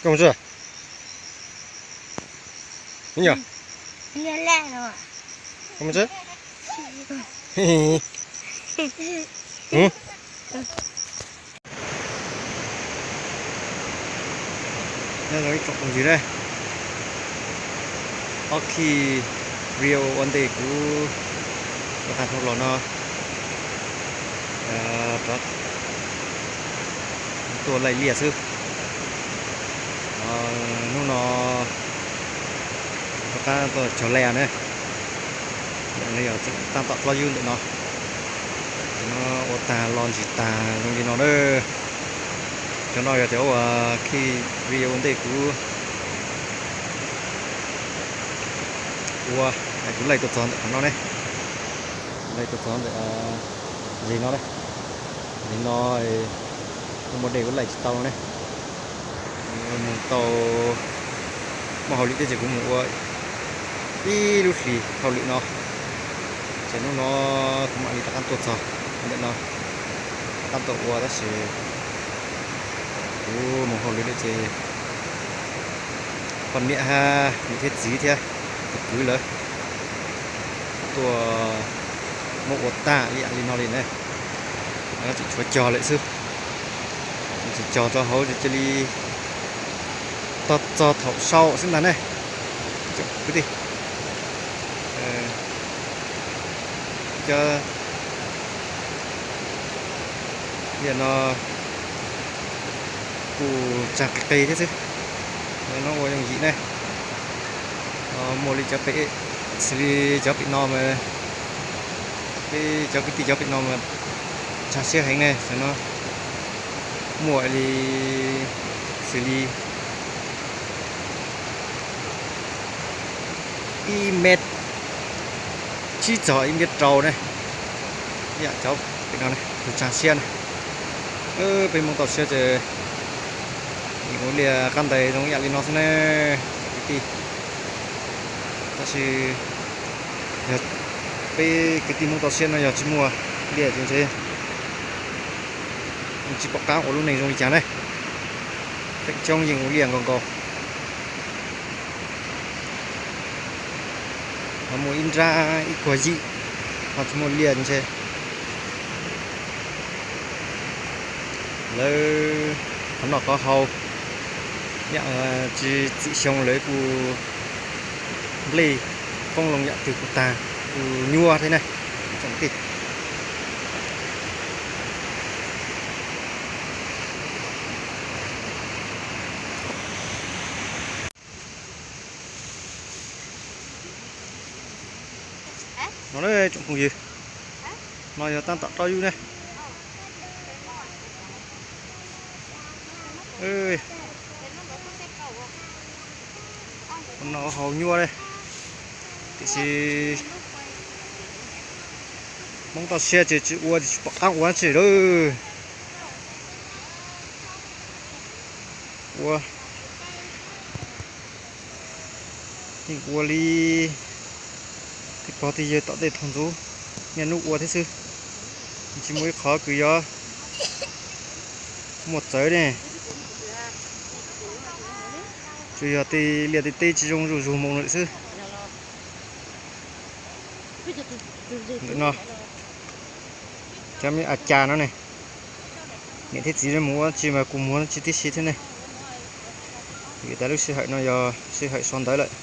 Koj mus tsi? Nyob. Koj mus tsi? Nyob zoo ib tsoom phooj ywg na, ob khij video ua ntej kuv rov qab hnub los no, rov tuaj laij liaj xwb. Hnub no rov qab tuaj cog laij na, yog tseem tab tom plob yub ntawm no, no ua tag los ntsis tag zoo li no na. Cov no yog cov uas khij video ntej kuv ua, kuv laij tuaj txog ntawm qhov no ne, laij tuaj txog ntawm zig no ne, zig no kuv muaj dej kuv laij tsis tau ne. Mus tau muaj hauj lwm thiab ces kuv mus ua ib lub hlis hauj lwm no, ces hnub no kuv mam li rov qab tuaj txog ntawm no, rov qab tuaj ua tab sis kuv mus hauj lwm lawm ces poj niam, niam thiab txiv thiab tus kwv lawv tuaj muab ua tag li yam li no li ne, tseem tshuav cog lawm xwb. Tseem cog rau hauv ces cia li tog txog thaum sau xwb ntag ne. Kwv tij, cov liaj no kuj tsag qis qis thiab xwb, no ua yooj yim ne. Muaj li cov pem, xws li cov pem no mas, peb cov kwv tij cov pem no mas tsag siab heev ne, no muaj li xws li ib mev tsib txog ib mev rau ne. Yam cov pem no tus tsag siab na, peb Hmoob toj siab ces yeej ua liaj qab ntais zoo yam li no xwb ne, cov kwv tij. Tab sis yog peb kwv tij Hmoob toj siab no yog tsis muaj liaj ces ntshe tsis pom qab ua lub neej zoo li cas ne. Feem coob yeej ua liaj nkaus nkaus, ho muaj ib nrab ib kuag yim ho tsis muaj liaj ntshe lawv qhov noj qhov haus, yam tsis txwm xyoo lawv kuj nplej qoob loo yam twg kuj tag, kuj nyuaj thiab ne. No tsoom phooj ywg, no yog tab tom rau yub ne. No haus nyuaj ne, tiam sis Hmoob toj siab ces tsis ua, tsis pom qab ua tsi lawm. Ua yeej ua li tej pog tej yawg tom tej thaum ntxov niaj hnub ua thiab xwb, tsis muaj ib qhov kws yuav muaj txawv ne. Tsuas yog tej liaj tej teb tsis zoo zuj zus mus lawm xwb. Ntawm no cov me a cas no ne, niam thiab txiv mus ua tsi mas kuv mus ua tsi tib si thiab ne. Vim tas lub sij hawm no yog sij hawm so ntawv lawm.